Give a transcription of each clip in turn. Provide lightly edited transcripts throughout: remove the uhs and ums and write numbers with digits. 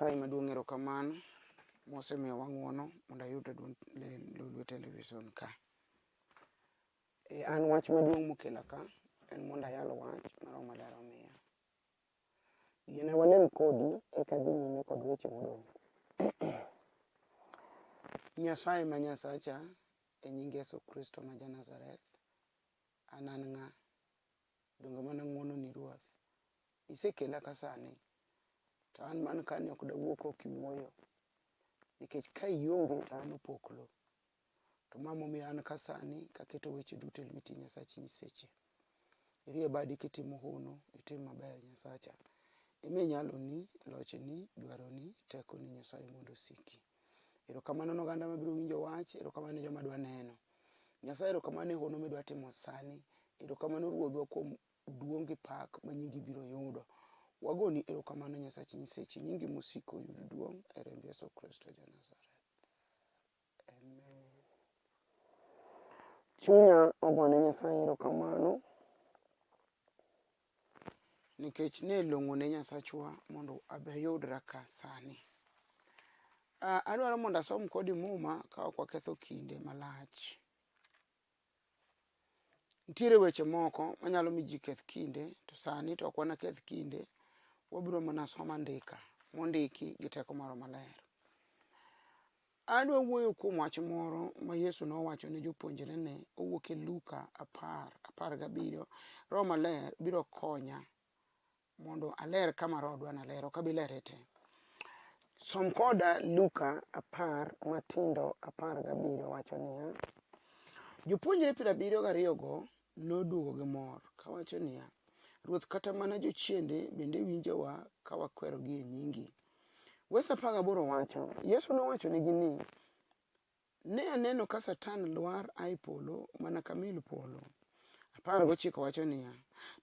Nyasaye maduong' erokamano mosemiyowa ng'uono mondo ayud duond Lolwe Television ka. E, an wach maduong' mokela ka en mondo ayal wach ma Roho Maler omiya. Yiena walem kodi eka adhi nyime kod weche modong'. Nyasaye ma Nyasacha e nying Yesu Kristo ma ja Nazareth, an an ng'a? Donge mana ng'uononi Ruoth? Isekela ka sani, to an man kani ok dawuo ka ok iwuoyo, nikech ka ionge to an opoklo. To ma momiyo an ka sani kaketo weche duto e lweti Nyasach nyiseche. Irie badi kitimo hono, itim maber Nyasacha. Imi nyaloni, lochni, dwaroni, tekoni Nyasaye mondo osiki. Erokamano ne oganda mabiro winjo wach, erokamano ne joma dwa neno. Nyasaye erokamano e hono midwa timo sani. Erokamano Ruodhwa kuom duong' gi pak ma nyingi biro yudo. Wagoni erokamano Nyasach nyiseche, nyingi mosiko oyud duong' e remb Yesu Kristo ja Nazareth. Amen. Chunya ogone Nyasaye erokamano nikech ne long'o ne Nyasachwa mondo abe ayudra ka sani. Uh, adwaro mondo asom kodi Muma ka ok waketho kinde malach. Nitiere weche moko manyalo mi ji keth kinde to sani to ok wanaketh kinde, wabiro mana somo andika mondiki gi teko mar Roho Maler. Adwa wuoyo kuom wach moro ma Yesu nowacho ne jopuonjrene owuok e Luka apar, apar gabiriyo. Roho Maler biro konya mondo aler kama Roho dwa naler, ok abi lere te. Som koda Luka apar matindo 17 wacho niya, Jopuonjre 72go noduogo gi mor kawacho niya, Ruoth kata mana jochiende bende winjowa ka wakwerogi e nyingi. Wes 18 wacho, Yesu nowachonegi ni, Ne aneno ka Satan lwar a e polo mana ka mil polo. 19 wacho niya,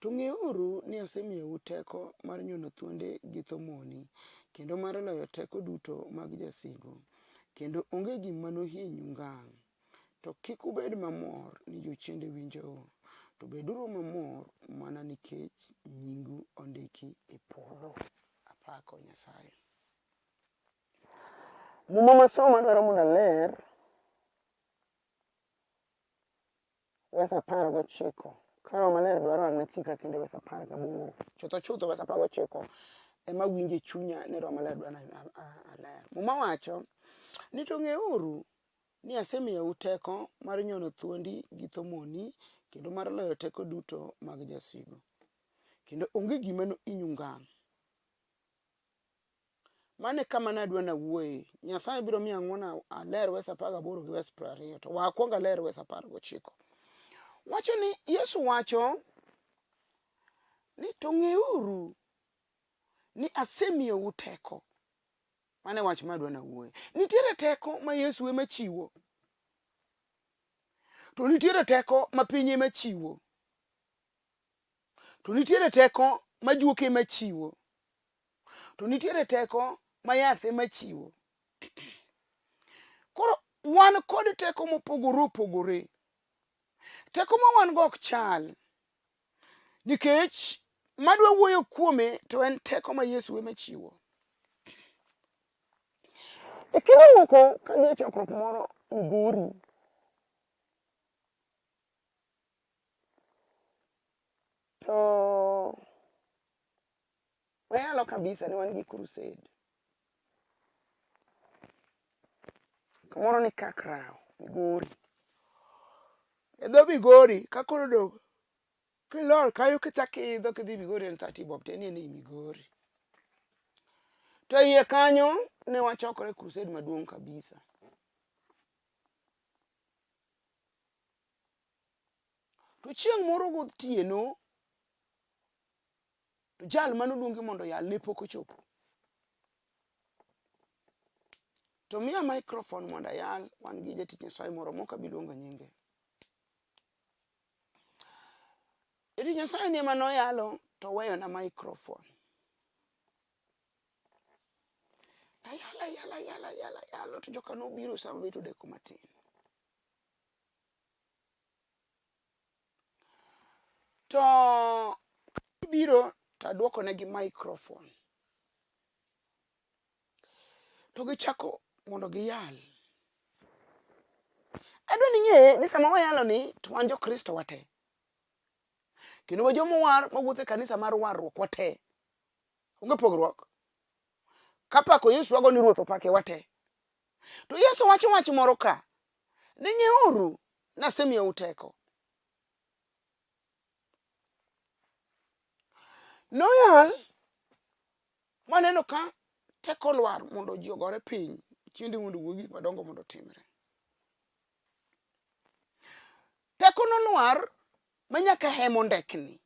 To ng'euru ni asemiyou teko mar nyono thuonde gi thomoni, kendo mar loyo teko duto mag jasigu, kendo onge gima nohinyu ngang'. To kik ubed mamor ni jochiende winjou, to beduru mamor mana nikech nyingu ondiki e polo. Apako Nyasaye. Muma masomo adwaro mondo aler wes 19. Ka Roho Maler dwaro ang' nachikra kendo wes 18. Chutho chutho wes 19 ema winjo e chunya ni Roho Maler dwaro ni aler. Muma wacho ni to ng'euru ni asemiyou teko mar nyono thuondi gi thomoni kendo mar loyo teko duto mag jasigu. Kendo onge gima nohinyu ngang'. Mano e kama nadwa nawuoye. Nyasaye biro miya ng'wono aler wes 18 gi wes 20 to wakwong aler wes 19. Wacho ni Yesu wacho ni to ng'euru ni asemiyou teko. Mano e wach madwa nawuoye. Nitiere teko ma Yesu ema chiwo. To nitiere teko ma piny ema chiwo. To nitiere teko ma juok ema chiwo. To nitiere teko ma yath ema chiwo. Koro wan kod teko mopogore opogore. Teko ma wan go ok chal. Nikech madwa wuoyo kuome to en teko ma Yesu ema chiwo. E kinde moko kadhi e chokruok moro Migori, to wayalo kabisa ni wan gi crusade. Kamoro ni Kakraw, Migori. E dho Migori ka koro dong' kilor kanyo kichako iidho kidhi Migori en 30 bob to en ei Migori. To iye kanyo ne wachokore crusade maduong' kabisa. To chieng' moro gotieno to jal mane oluongi mondo oyal ne pok ochopo. To miya microphone mondo ayal, wan gi jatich Nyasaye moro mok abi luongo nyinge. Jatich Nyasaye ni ema noyalo to oweyona microphone. Ayalo ayalo ayalo ayalo ayalo to joka nobiro sama bet odeko matin. To biro to aduoko negi microphone. To gichako mondo giyal. Adwa ni ing'e ni sama wayalo ni to wan jo Kristo wate. Kendo wa joma owar mawuotho e kanisa mar warruok wate. Onge pogruok. Kapako Yesu wago ni Ruoth opake wate. To Yesu wacho wach moro ka ni ng'euru nasemiyou teko. Noyal maneno ka teko lwar mondo ji ogore piny, chiende mondo owuog gik madongo mondo otimre. Teko nolwar ma nyaka hema ondekni.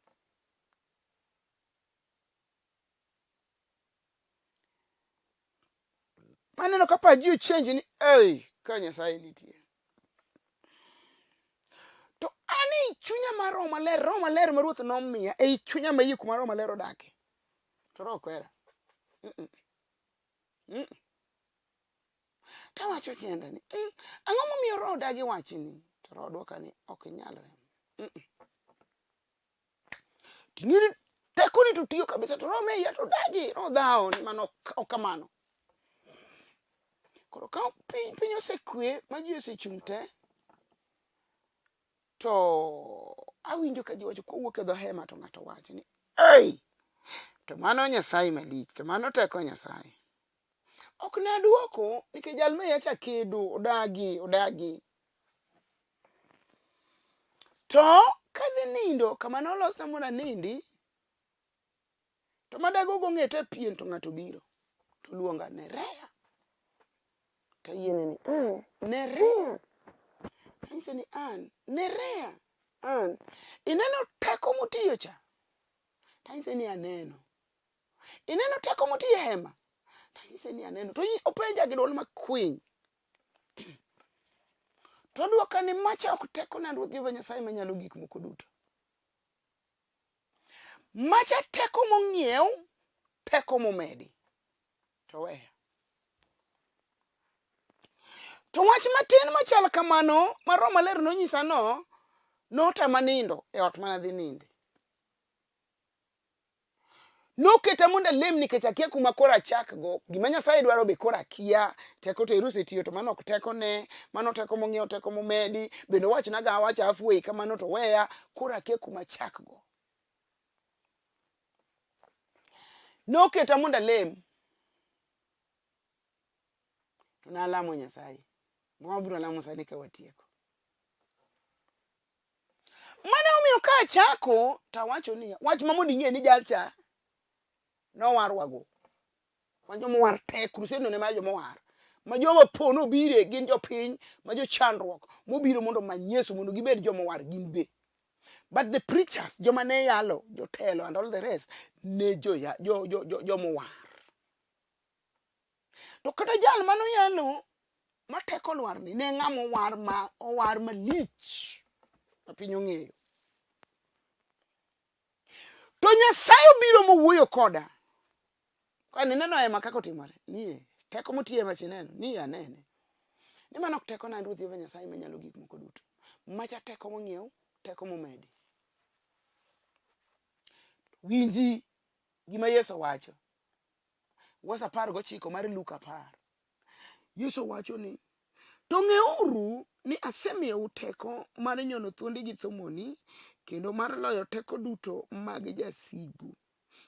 Maneno ka pach ji ochange ni ei ka Nyasaye nitie. To an ei chunya mar Roho Maler, Roho Maler ma Ruoth nomiya, ei chunya ma iye kuma Roho Maler odake. To Roho kwera. Mm -mm. Mm -mm. Tawacho kenda ni, ang'o momiyo Roho dagi wachni? To Roho dwoka ni, ok nyalre. Ting'eni tekoni to tiyo kabisa to Roho me iya to dagi, Roho dhawo ni mano ok kamano. Koro ka piny, piny osekwe ma ji osechung' te, to awinjo ka ji wacho kowuok e dho hema to ng'ato wacho ni ei, to mano Nyasaye malich, to mano teko Nyasaye. Ok ne adwoko nikech jal ma iya cha kedo, odagi, odagi. To kadhi nindo kama nolosna mondo anindi, to madago gong'eta e pien to ng'ato biro to luonga Nerea. To ayiene ni an Nerea. Anyise ni an Nerea an. Ineno teko motiyo cha? To anyise ni aneno. Ineno teko motiyo e hema? To anyise ni aneno. To openja gi dwol makwiny. To odwoka ni macha ok tekona Ruoth Jehova Nyasaye manyalo gik moko duto. Macha teko mong'iew, teko momedi. To weya. To wach matin machal kamano ma Roho Maler nonyisa no, notama nindo e ot mana dhi ninde. Noketa mondo alem nikech akia kuma koro achakgo. Gima Nyasaye dwaro be koro akia. Teko to ero osetiyo to mano ok tekone, mano teko mong'iew, teko momedi. Bende owachnaga awacha halfway kamano to weya. Koro akia kuma achakgo. Noketa mondo alem. To nalamo Nyasaye. Wabiro lamo sani ka watieko. Mano omiyo ka achako to awacho niya, wach ma mondo ing'e ni jalcha nowarwago. Wan joma owar te, crusade no ne mar joma owar. Ma joma po nobire gin jopiny ma jochandruok mobiro mondo omany Yesu mondo gibed joma owar gin be. But the preachers, joma ne yalo, jotelo and all the rest, ne jo, jo, jo, jo, joma owar. To kata jal mano yalo ma teko lwarni ne ng'ama owar ma owar malich ma piny ong'eyo. To Nyasaye obiro mowuoyo koda. Ka nineno hema kaka otimore, nie teko motiyo hema chineno, nie anene. Ni mano ok tekona an Ruoth Jehova Nyasaye manyalo gik moko duto. Macha teko mong'iew, teko momedi. Winji gima Yesu wacho. Wes 19 mar Luka 10. Yesu wacho ni, to ng'euru ni asemiyou teko mar nyono thuondi gi thomoni kendo mar loyo teko duto mag jasigu,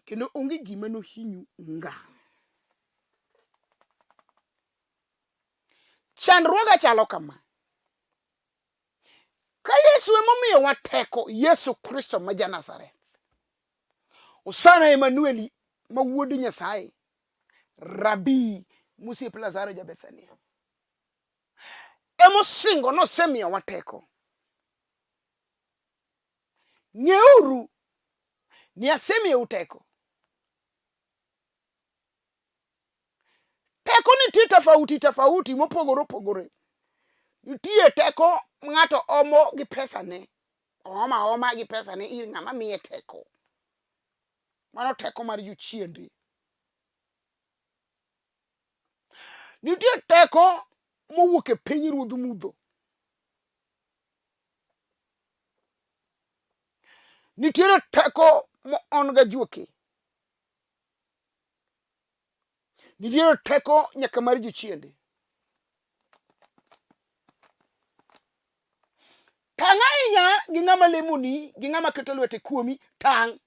kendo onge gima nohinyu ngang'. Chandruoga chalo kama. Ka Yesu emomiyowa teko, Yesu Kristo ma ja Nazareth, Osana Emanueli ma wuod Nyasaye, Rabi mosiep Lazaro ja Bethania, emosingo nosemiyowa teko. Ng'euru ni asemiyou teko. Teko nitie tofauti tofauti mopogore opogore. Nitie teko ng'ato omo gi pesane, ooma aoma gi pesane ir ng'ama miye teko. Mano teko mar jochiende. Nitie teko mowuok e piny ruodh mudho. Nitiere teko moon gajuoke. Nitiere teko nyaka mar jochiende. Tang' ahinya gi ng'ama lemoni, gi ng'ama keto lwete kuomi, tang'.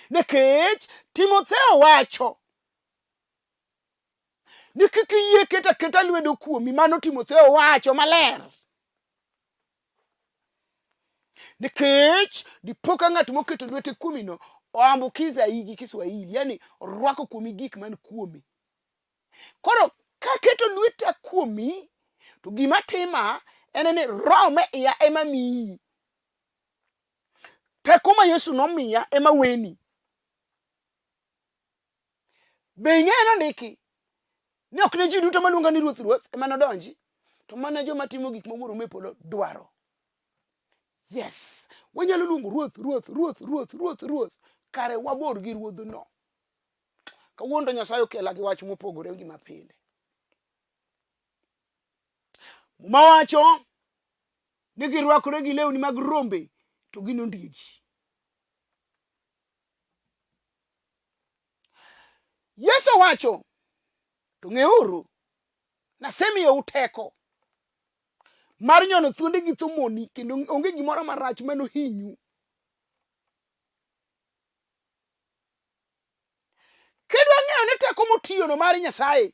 Nikech Timotheo wacho ni kik iyie keto aketa lwedo kuomi, mano Timotheo wacho maler. Nikech dipo ka ng'at moketo lwete kuomino oambukiza gi Kiswahili, yani orwako kuomi gik man kuome. Koro kaketo lweta kuomi to gima tima en ni roho me iya ema miyi. Teko ma Yesu nomiya ema weni. Be ing'eyo nondiki ni ok ne ji duto maluonga ni Ruoth Ruoth ema nodonji, to mana joma timo gik ma Wuoro me polo dwaro. Yes, wanyalo luongo Ruoth Ruoth Ruoth Ruoth Ruoth Ruoth, kare wabor gi Ruodhno. Kawuono to Nyasaye okela gi wach mopogore gi mapile. Muma wacho ni girwakore gi lewni mag rombe to gin ondiegi. Yesu wacho to ng'euru nasemiyou teko mar nyono thuonde gi thomoni kendo onge gimoro marach manohinyu. Kidwa ng'eyo ni teko motiyono mar Nyasaye.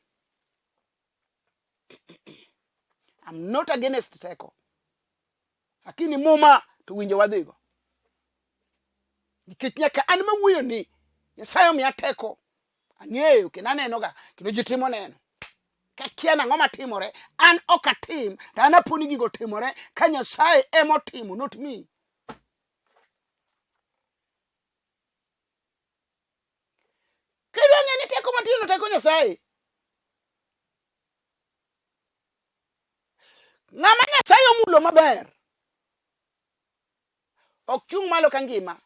I'm not against teko. Lakini muma to winjo wadhigo. Nikech nyaka an mawuoyo ni Nyasaye omiya teko. Ang'eyo kendo anenoga kendo ji timo neno. Kakia nang'o matimore, an ok atim, to an apo ni gigo timore ka Nyasaye emotimo, not me. Kidwa ng'e ni teko matiyono teko Nyasaye. Ng'ama Nyasaye omulo maber ok chung' malo ka ngima,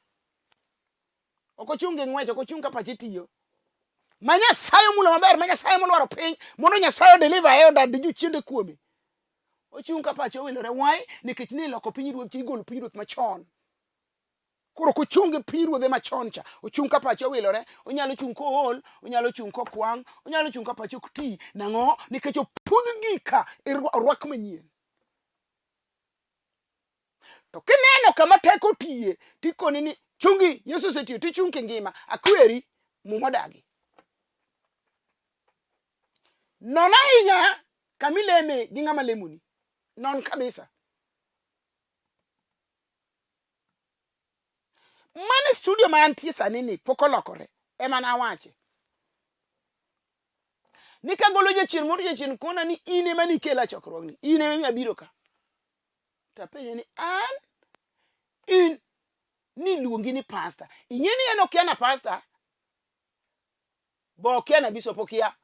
ok ochung' gi ng'wech, ok ochung' ka pache tiyo. Ma Nyasaye omulo maber, ma Nyasaye molwaro piny mondo Nyasaye odeliver e odad jochiende kuome. Ochung' ka pache owilore. Why? Nikech ni iloko piny ruoth, igolo piny ruoth machon. Koro ok ochung' gi pinyruodhe machon cha, ochung' ka pache owilore, onyalo chung' kool, onyalo chung' kokwang', onyalo chung' ka pache ok ti. Nang'o? Nikech opudh gika, orwak manyien. To kineno kama teko tiye, tikoni ni chungi, Yesu osetiyo, tichung' kingima. Akweri, Muma odagi. Non ahinya kama ileme gi ng'ama lemoni. Non kabisa. Mane studio ma antie sani ni pok olokore ema nawache ni kagolo jachien moro jachien kona ni in ema nikela chokruogni in ema abiro ka to apenje ni an in niluongi ni pasta ing'e ni en okia na pasta bo okia na bishop okia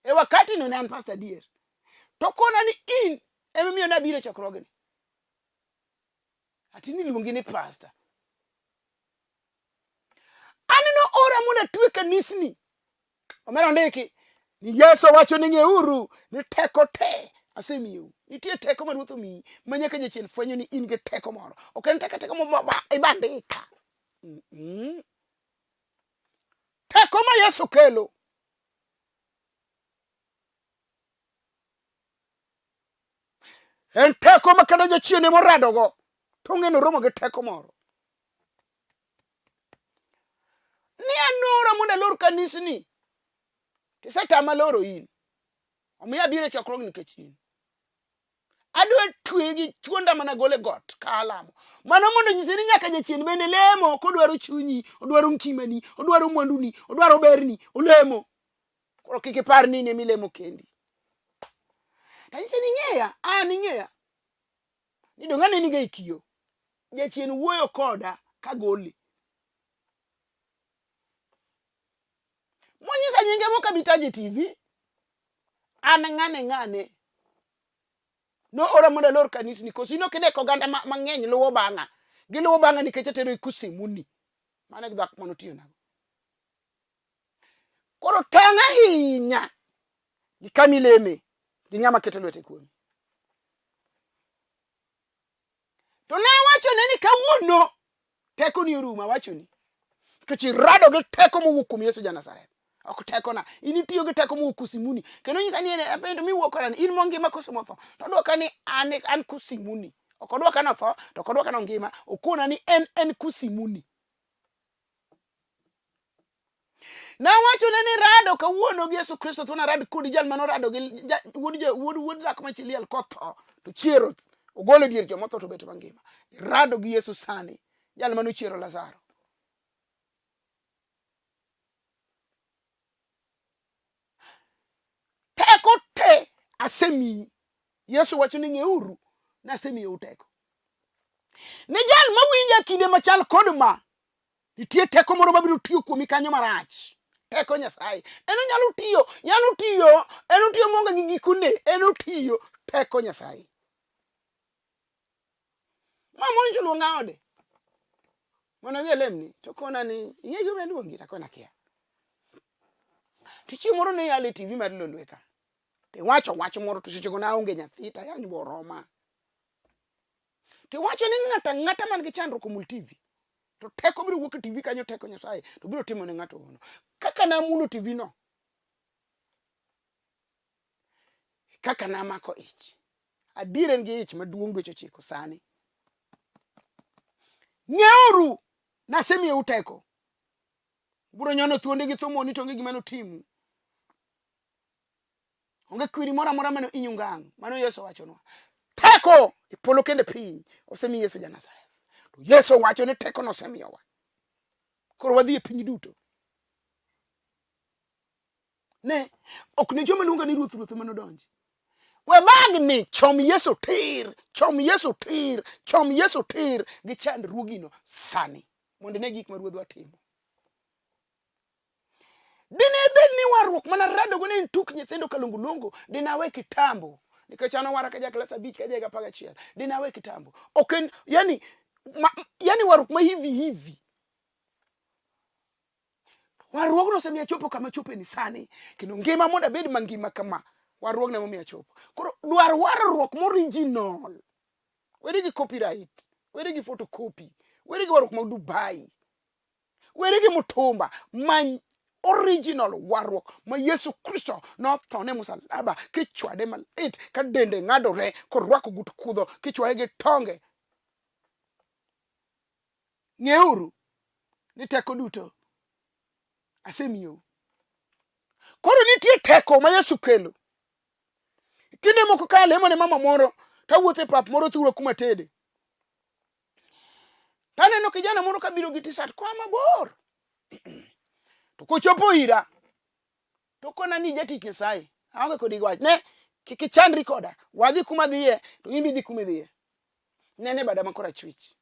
e wakati no ne an pasta adier to kona ni in emomiyo nabiro e chokruogni ati niluongi ni pasta an noora mondo atwe kanisni omera ondiki ni Yesu wacho ni ng'euru ni teko te asemiyou nitie teko ma ruoth omiyi ma nyaka jachien fwenyo ni in gi teko moro ok en teko teko mo ibandika mm -mm. Teko ma Yesu kelo en teko ma kata jachien ema oradogo to ong'e ni oromo gi teko moro. Ni anora mondo alor kanisni tisetama loro in, omiyo abiro e chokruok nikech in. Adwa twe gi thuonda mana gole got ka alamo. Mano mondo nyise ni nyaka jachien bende lemo kodwaro chunyi, odwaro ngimani, odwaro mwanduni, odwaro berni, olemo. Koro kik ipar ni in ema ilemo kendi. Tanyise ni ing'eya, an ing'eya. Ni donge aneni ga e kiyo. Jachien wuoyo koda kagoli. Monyisa nyinge mok abi tajo e TV. An ng'ane ng'ane. Noora mondo alor kanisni koso in ok ine ka oganda mang'eny luwo bang'a. Giluwo bang'a nikech atero e kusimuni. Mano e dhok manotiyonago. Koro tang' ahinya gi kama ileme gi ng'ama keto lwete kuomi. To ne awachone ni kawuono tekoni orumo, awachoni. Nikech irado gi teko mowuok kuom Yesu ja Nazareth. Ok tekona. In itiyo gi teko mowuok kusimuni. Kendo nyisa ni en bende miwuok koda ni in mongima koso motho. To odwoka ni an an kusimuni. Ok odwoka ni otho, to ok odwoka ni ongima. Okona ni en en kusimuni. Nawachone ni rado kawuono gi Yesu Kristo thuon arad kodi jal mane orado gi wuod wuod wuod dhako ma chi liel kotho to chiero ogolo e dier jomotho to bet mangima. Rado gi Yesu sani jal mane ochiero Lazaro. Teko te asemiyi. Yesu wacho ni ng'euru nasemiyou teko. Ne jal mawinja kinde machal kod ma, nitie teko moro mabiro tiyo kuomi kanyo marach. Teko Nyasaye. En onyalo tiyo, nyalo tiyo, en otiyo maonge gi gikone, en otiyo teko Nyasaye. Ma moro nyocha oluonga ode. Mondo adhi alemni, to kona ni ing'e gima iluongi, to akona akia. To chieng' moro ne yalo e TV mar Lolwe ka. To iwacho wach moro to sechego naonge nyathi to ayany bo oroma. To iwacho ni ng'ato ang'ata man gi chandruok omul TV. To teko biro wuok e TV kanyo teko Nyasaye to biro timo ne ng'ato hono. Kaka namulo TV no, kaka namako ich. Adier en gi ich maduong' dweche ochiko sani. Ng'euru nasemiyou teko. Ubiro nyono thuonde gi thumoni to onge gima notimu. Onge kwiri moro amora mane inyu ngang'. Mano Yesu owachonwa. Teko e polo kendo e piny osemi Yesu ja Nazareth. To Yesu owacho ni tekono osemiyowa. Koro wadhi e piny duto. Ne, ok ne joma luonga ni ruoth ruoth ema nodonji. We bagni, chom Yesu tir, chom Yesu tir, chom Yesu tir gi chandruogino sani mondo ine gik ma ruodhwa timo. Dine bed ni warruok mana radogo ne en tuk nyithindo kalongolongo, dine awe kitambo. Nikech an owara ka ja klas abich ka ja higa apar gachiel. Dine awe kitambo. Ok en, yani, ma, yani warruok ma hivi hivi. Warruogno osemiyo achopo kama achopeni sani. Kendo ngima mondo abed mangima kama, warruogno emomiyo achopo. Koro dwar warruok moriginal. Weri gi copyright, weri gi photocopy, weri gi warruok mag Dubai. Weri gi mutumba, many original warruok ma Yesu Kristo nothone musalaba kichwade malit ka dende ng'adore korwako gut kudho kichwaye gi tonge. Ng'euru ni teko duto asemiyou. Koro nitie teko ma Yesu kelo. Kinde moko ka alemo ne mama moro to awuotho e pap moro thurwa kuma tede. Taneno kijana moro kabiro gi t-shirt koa mabor. To kochopo ira to kona ni jatich Nyasaye aonge kodi gi wach. Ne kik ichandri koda. Wadhi kuma dhiye to in be idhi kuma idhiye. Nene bada ma korachwich.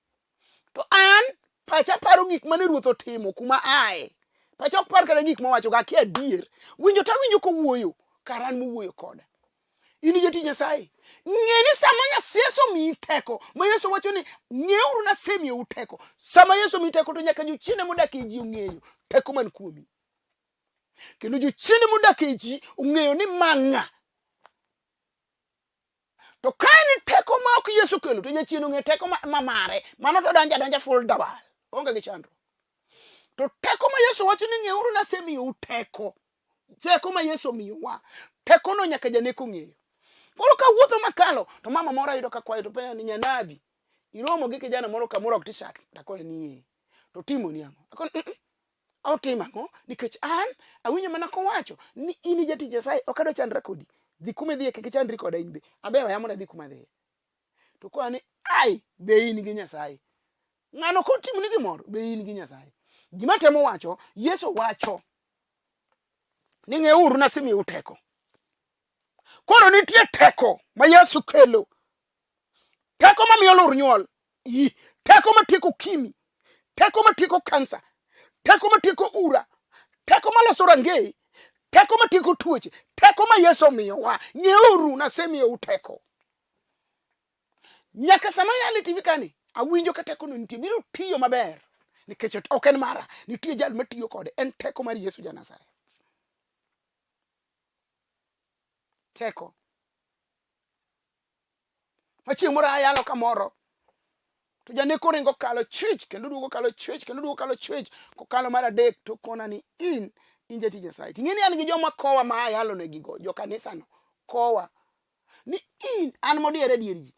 To an pacha paro gik mane ruoth otimo kuma aye. Pacha ok par kata gik mowacho ga akia adier. Winjo to awinjo kowuoyo kara an mowuoyo koda. In jatich Nyasaye. Ng'e ni sama Nyasaye omiyi teko, ma Yesu wacho ni ng'euru nasemiyou teko. Sama Yesu omiyi teko to nyaka jochiende modak ei ji ong'eyo teko man kuomi. Kendo jochiende modak ei ji ong'eyo ni ma ng'a. To ka en teko ma ok Yesu kelo to jachien ong'e teko ma, ma mare, mano to donjo adonja full double. Onge gi chandruok. To teko ma Yesu wacho ni ng'euru nasemiyou teko. Teko ma Yesu omiyowa. Tekono nyaka janeko ng'eyo. Koro ka wuotho makalo to mama moro ayudo ka kwayo to penjo ni nyanabi iromo gi kijana moro kamoro ok t-shirt takone ni ee. To timoni ang'o? Akone mm -mm. Otimo ang'o? Nikech an awinjo mana kowacho ni in jatich Nyasaye ok adwa chandra kodi. Dhi kuma idhiye kik ichandri koda in be. Abe weya mondo adhi kuma adhiye. To koa ni ai be in gi Nyasaye. Ng'ano kotimoni gimoro be in gi Nyasaye. Gima temo wacho, Yesu wacho ni ng'euru nasemiyou teko. Koro nitie teko ma Yesu kelo. Teko mamiyo lur nyuol. I, teko matieko ukimi. Teko matieko kansa. Teko matieko ura. Teko maloso rangei. Teko matieko tuoche. Teko ma Yesu omiyowa. Ng'euru nasemiyou teko. Nyaka sama yale TV kani, awinjo ka tekono nitie, biro tiyo maber. Nikech ok en mara, nitie jal matiyo kode, en teko mar Yesu ja Nazareth. Teko. Ma chieng' moro ayalo kamoro. To janeko ringo kalo chwich kendo duogo kalo chwich kendo duogo kalo chwich kokalo mar adek to kona ni in in jatich Nyasaye. Ting'e ni an gi joma kowa ma ayalo negigo jo kanisano kowa ni in an modiere dier ji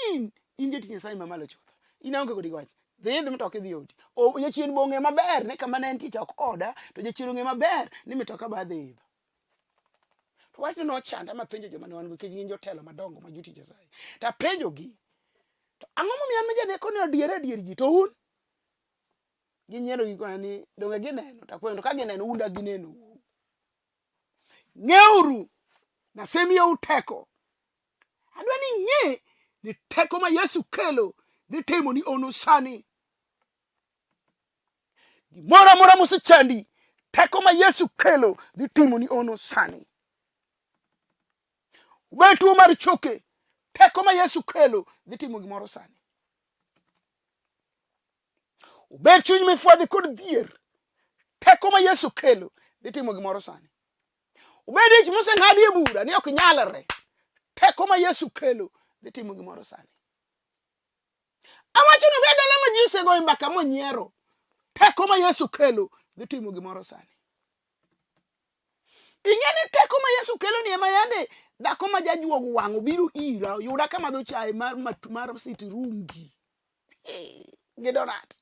in in jatich Nyasaye mamalo chutho in aonge kodi wach dhi idhi mtoka idhi odi. O jachien be ong'e maber ni kama ne entie cha ok oda to jachien ong'e maber ni mitoka ba dhi idho. To wachno nochanda mapenjo joma ne wan go nikech gin jotelo madongo ma jotich Nyasaye. To apenjogi to ang'o momiyo an ma janeko ni odiere e dier ji to un ginyiero gi ni donge gineno to akwayo to ka gineno un dak gineno. Ng'euru nasemiyou teko. Adwa ni ing'e ni teko ma Yesu kelo dhi timo ni ono sani. Gimoro amora mosechandi, teko ma Yesu kelo dhi timo ni ono sani. Ubed tuo mar choke, teko ma Yesu kelo dhi timo gimoro sani. Ubed chuny mifwadhi kod dhier, teko ma Yesu kelo dhi timo gimoro sani. Ubed ich moseng'adie bura ni ok nyalre, teko ma Yesu kelo dhi timo gimoro sani. Awacho ni obed dala ma ji osegoyo mbaka monyiero, teko ma Yesu kelo dhi timo gimoro sani. Ing'e ni teko ma Yesu kelo ni ema yande dhako ma jajuog wang' obiro ira oyuda ka madho chae mar matu mar sitirungi gi donat.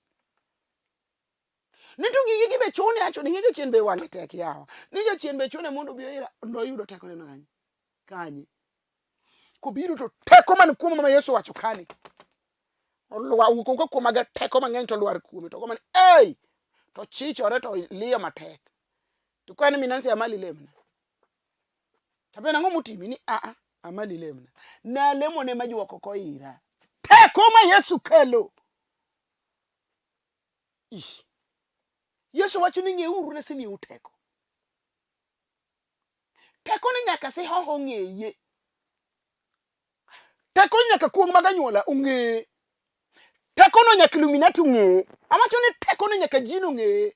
Ni to gigi gi be chune acho ni ng'e jachien be wang'e tek yawa. Ni jachien be chune mondo obi ira noyudo teko ne kanye. Kanye. Kobiro to teko man kuoma ma Yesu wacho kani. Olwa wuok kuoma ga teko mang'eny to lwar kuome to gomani ei to chichore to liyo matek. To kwani minansi amali lemna. Tabe nang'o motimi ni a a amali lemna. Nalemone majuoko koira. Teko ma Yesu kelo. Ish. Yesu wacho ni ng'euru nasemiyou teko. Teko ni nyaka sihoho ng'eye. Teko nyaka kuong' mag anyuola ong'eye. Teko no nyaka Illuminati ong'eye. Awacho ni teko no nyaka jin ong'eye.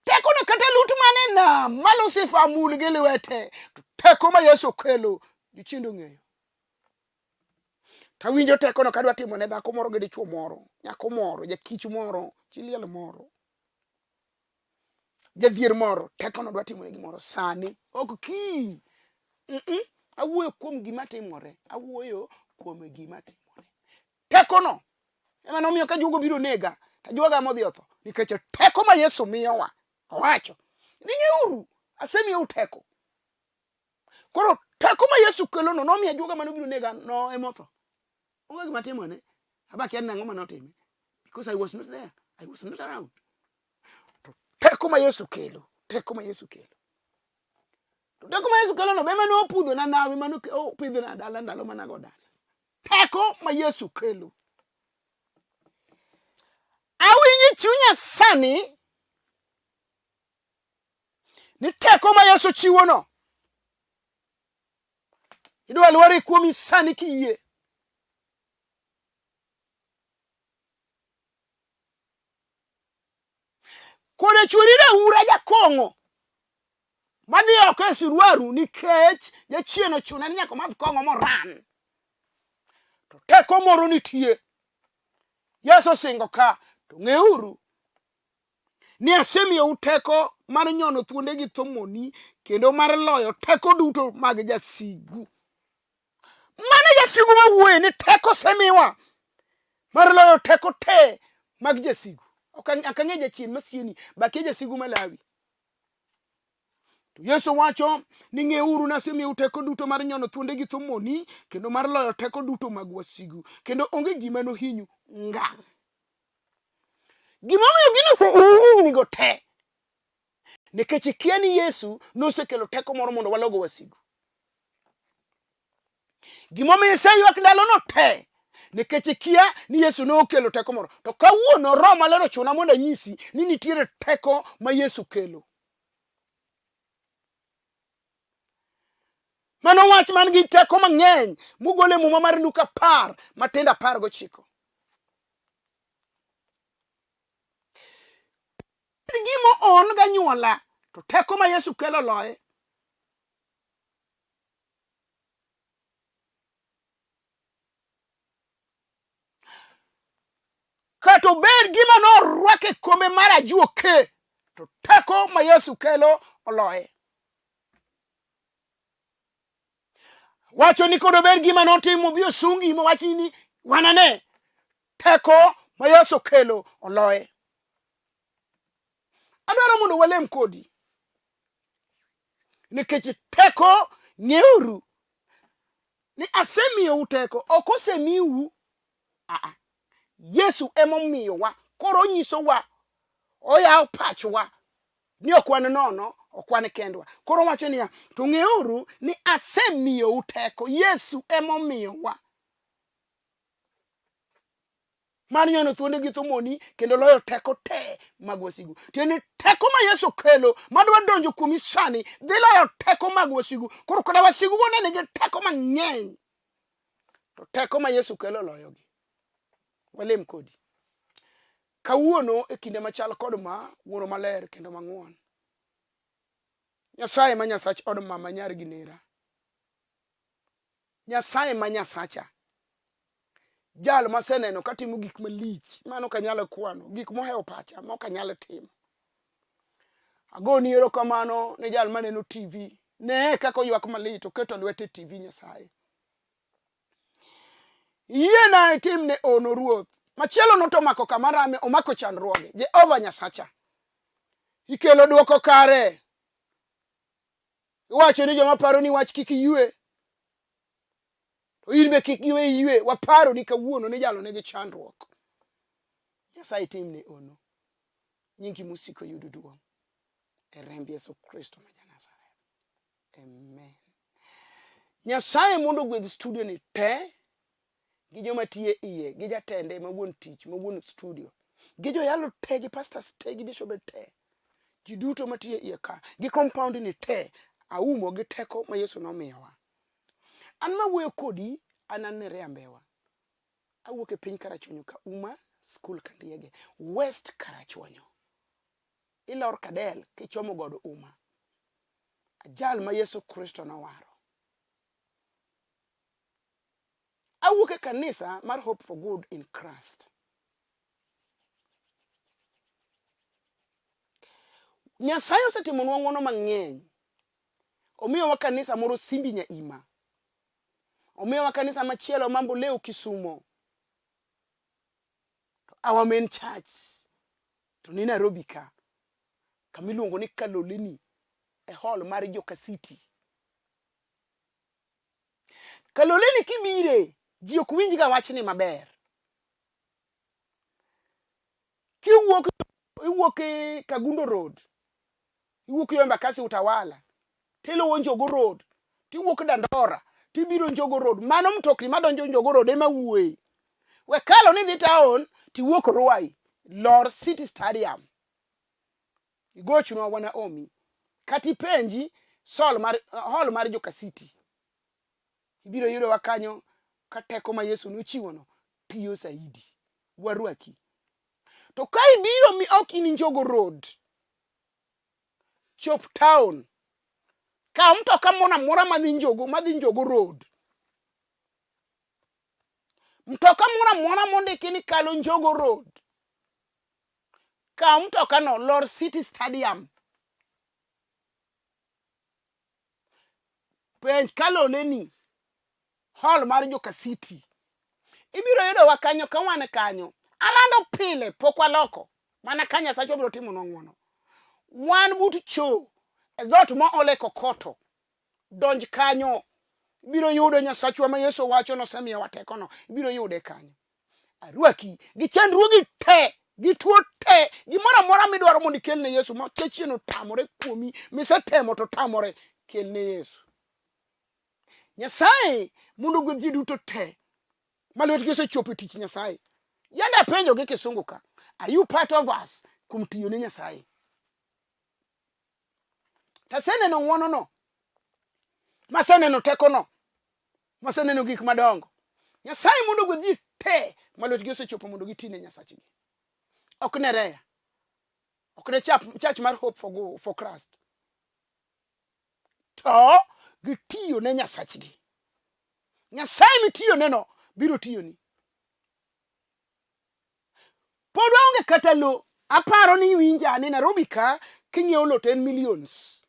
Teko no kata lut mane nam ma Lucifer mul gi lwete. To teko ma Yesu okelo jochiende ong'eyo. Tawinjo tekono kadwa timo ne dhako moro gi dichuo moro, nyako moro, jakich moro, chi liel moro, jadhier moro, tekono dwa timone gimoro sani, ok kiny. Mm -mm. Awuoyo kuom gima timore, awuoyo kuom gima timore. Tekono ema nomiyo ka juogo biro nega, to ajuoga modhi otho, nikech teko ma Yesu miyowa, owacho ni ng'euru, asemiyou teko. Koro teko ma Yesu kelono nomiyo ajuoga mane obiro nega no ema otho. Onge gima timone. Aba kia ni ang'o mane otime. Because I was not there. I was not around. To teko ma Yesu kelo, teko ma Yesu kelo. To teko ma Yesu kelo no be mane opudho na nawi mane opidho na dala ndalo mane ago dala. Teko ma Yesu kelo. Awinjo chunya sani ni teko ma Yesu chiwono idwa lwar kuomi sani kiyie. Kode chweri raura jakong'o madhi oko e siruaru nikech jachien ochune ni nyaka omadh kong'o moran. To teko moro nitie. Yesu osingo ka, to ng'euru ni asemiyou teko mar nyono thuonde gi thomoni kendo mar loyo teko duto mag jasigu. Mano jasigu mawuoye ni teko osemiwa mar loyo teko te mag jasigu. Ok ang'e jachien masieni, bakie jasigu malawi. To Yesu wacho ni ng'euru nasemiyou teko duto mar nyono thuonde gi thomoni kendo mar loyo teko duto mag wasigu kendo onge gima nohinyu ngang'. Gimomiyo gino osehinyigo te nikech ikia ni Yesu nosekelo teko moro mondo walogo wasigu. Gimomiyo iseywak ndalono te nikech ikia ni Yesu nokelo teko moro. To kawuono Roho Maler ochuna mondo anyisi ni nitiere teko ma Yesu kelo. Mano wach man gi teko mang'eny mogol e Muma mar Luka 10 matindo 19. Gima on ganyuola to teko ma Yesu kelo loye. Kata obed gima norwak e kombe mar ajuoke, to teko ma Yesu kelo oloye. Wacho ni kod obed gima notimo bi osungi mowachi ni wanane teko ma Yesu kelo oloye. Adwaro mondo walem kodi nikech teko ng'euru ni asemiyou teko, ok osemiu. Aa, Yesu emomiyowa, koro onyisowa, oyawo pachwa ni ok wan nono, ok wan kendwa. Koro owacho niya, to ng'euru ni asemiyou teko. Yesu emomiyowa mar nyono thuonde gi thomoni kendo loyo teko te mag wasigu. Tiende ni teko ma Yesu kelo madwa donjo kuomi sani dhi loyo teko mag wasigu. Koro kata wasigu go ne nigi teko mang'eny, to teko ma Yesu kelo loyogi. Walem kodi kawuono e kinde machal kod ma, Wuoro maler kendo mang'won, Nyasaye ma Nyasach od mama nyar gi nera, Nyasaye ma Nyasacha, jal maseneno katimo gik malich mano ok anyal kwano, gik mohewo pacha ma ok anyal timo. Agoni erokamano ne jal maneno TV, neye kaka oywak malit, oketo lwete e TV Nyasaye. Yiena itimne ono Ruoth. Machielo no to omako kama rame, omako chandruoge. Jehova Nyasacha, ikelo dwoko kare. Iwacho ni joma paro ni wach kik ywe, to in be kik giwe ywe. Waparo ni kawuono ni jalo nigi chandruok. Nyasaye timne ono. Nyingi mosiko yudo duong' e remb Yesu Kristo ma ja-Nazareth. Amen. Nyasaye mondo ogwedh studio ni te gi joma tiyo e iye, gi jatende ma wuon tich, ma wuon studio, gi joyalo te, gi pastors te, gi bishobe te, ji duto matiyo e iye ka, gi compound ni te, aumo gi teko ma Yesu nomiyowa. An mawuoyo kodi, an an Nerea Mbewa. Awuok e piny Karachuonyo ka Uma School Kandiege, West Karachuonyo. Ilor Kadel kichomo godo Uma. Ajal ma Yesu Kristo nowaro. Awuok e kanisa mar Hope for Good in Christ. Nyasaye osetimonwa ng'wono mang'eny. Omiyowa kanisa moro Simbi Nyaima. Omiyowa kanisa machielo Mamboleo Kisumo. To our main church to ni Nairobi ka, kama iluongo ni Kaloleni e hall mar Joka City. Kaloleni kibire, ji ok winj ga wachni maber. Kiwuok iwuok e Kagundo Road, iwuok yo Embakasi Utawala, tiluwo Njogo Road, tiwuok Dandora, tibiro Njogo Road. Mano mtokni madonjo Njogo Road ema wuoye. We kalo ni dhi town, tiwuok Ruai, lor City Stadium. Igochna wana omi. Kata ipenji sol mar, hall mar Joka City. Ibiro yudowa kanyo ka teko ma Yesu nochiwono tiyo zaidi. Warwaki. To ka ibiro mi ok in Njogo Road, chop town, kaw mtoka moro amora madhi Njogo, madhi Njogo Road. Mtoka moro amora mondiki ni kalo Njogo Road, kaw mtokano lor City Stadium. Penj Kaloleni hall mar Joka City. Ibiro yudowa kanyo ka wan kanyo. Alando pile pok waloko. Mana ka Nyasacha obiro timonwa ng'wono. Wan but cho e dhoot ma ole kokoto. Donj kanyo. Ibiro yudo Nyasachwa ma Yesu wacho nosemiyowa tekono. Ibiro yude kanyo. Arwaki gi chandruogi te, gi tuo te, gimoro amora midwaro mondo ikel ne Yesu ma chechien otamore kuomi, misetemo to tamore, kel ne Yesu. Nyasaye mondo ogwedh ji duto te ma lwetgi osechopo e tich Nyasaye. Yande apenjo gi kisungu ka, are you part of us kuom tiyo ne Nyasaye? Taseneno ng'wonono, maseneno tekono, maseneno gik madongo. Nyasaye mondo ogwedh ji te ma lwetgi osechopo mondo giti ne Nyasachgi. Ok ne Reya, ok ne church mar Hope for, Go, for Christ. To gitiyo ne Nyasachgi. Nyasaye mitiyo neno biro tiyoni. Pod waonge kata lo. Aparo ni iwinja ni Nairobi ka kinyiewo lo to en millions.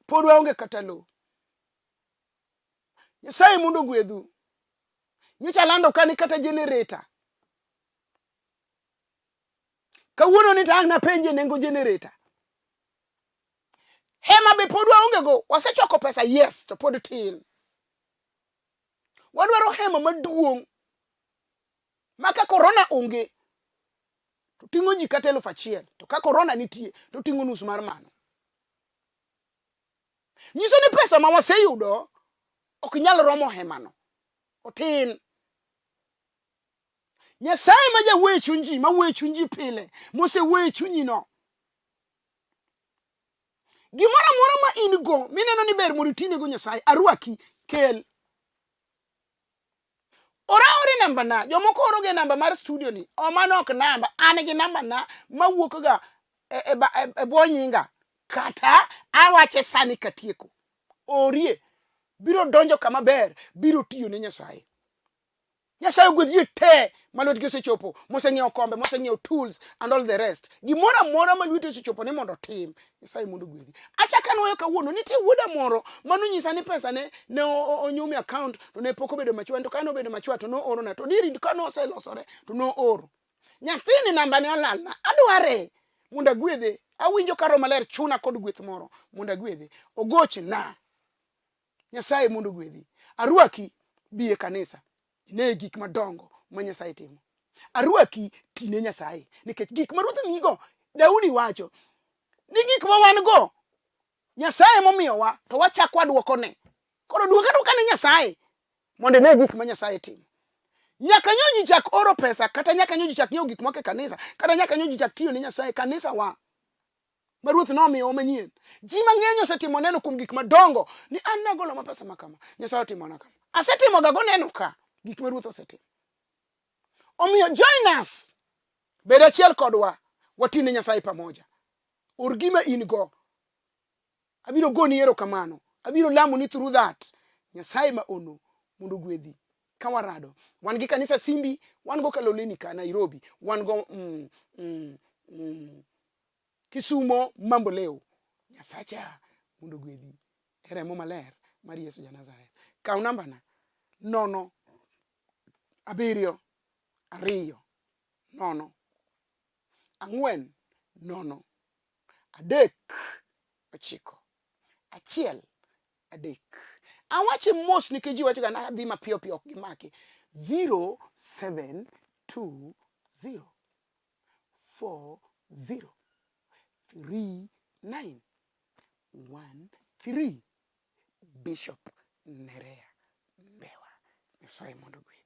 Pod waonge kata lo. Nyasaye mondo ogwedhu. Nyocha alando ka ni kata generator. Kawuono ni to ang' napenje nengo generator. Hema be pod waonge go. Wasechoko pesa yes, to pod tin. Wadwaro hema maduong' ma ka korona onge to ting'o ji kata 1000 to ka korona nitie to ting'o nus mar mano. Nyiso ni pesa ma waseyudo ok nyal romo hemano. Otin. Nyasaye ma jawuoyo e chuny ji, ma wuoyo e chuny ji pile, mosewuoyo e chunyino. Gimoro amora ma in go mineno ni ber mondo itinego Nyasaye, arwaki, kel. Ora ore namba na, jomoko oro ge namba mar studio ni, o mano ok namba, an gi namba na mawuok ga e, e, e, e bwo nyinga kata awache sani katieko. Orie, biro donjo kama ber, biro tiyo ne Nyasaye. Nyasaye ogwedh ji te ma lwetgi osechopo, moseng'iewo kombe, moseng'iewo tools and all the rest. Gimoro amora ma lweti osechopo ni mondo otim, Nyasaye mondo ogwedhi. Achako anwoyo kawuono, nitie wuoda moro manonyisa ni pesa ne ne onyum e account to ne pok obedo machwa, to kane obedo machwa to noorona, to diri ka noselosore to nooro. Nyathini namba ne olalna, adware mondo agwedhe. Awinjo ka Roho Maler chuna kod gweth moro mondo agwedhe. Ogochna. Nyasaye mondo ogwedhi. Arwaki bi e kanisa. Ine gik madongo ma Nyasaye timo. Arwaki tine Nyasaye nikech gik ma Ruoth miyigo Daudi wacho ni gik ma wan go Nyasaye momiyowa to wachako wadwokone. Koro duok aduoka ne Nyasaye mondo ine gik ma Nyasaye timo. Nyaka nyo ji chak oro pesa kata nyaka nyo ji chak nyiewo gik moko e kanisa kata nyaka nyo ji chak tiyo ne Nyasaye kanisa wa ma Ruoth nomiyowa manyien. Ji mang'eny osetimo neno kuom gik madongo ni an nagolo ma pesa ma kama, Nyasaye otimona kama. Asetimo ga go neno ka gik ma Ruoth osetimo. Omiyo join us, bed achiel kodwa, wati ne Nyasaye pamoja. Or gima in go. Abiro goni erokamano. Abiro lamoni through that. Nyasaye ma ono mondo ogwedhi. Ka warado. Wan gi kanisa Simbi, wan go Kaloleni ka Nairobi, wan go Kisumo Mambo Leo. Nyasacha mondo ogwedhi e remo maler mar Yesu ja Nazareth. Kaw nambana 0 7 2 0 4 0 3 9 1 3. Awache mos nikech ji wachoga ni adhi mapiyo piyo ok gimaki. 0 7 2 0 4 0 3 9 1 3. Bishop Nerea Mbewa. Nyasaye mondo ogwedhi.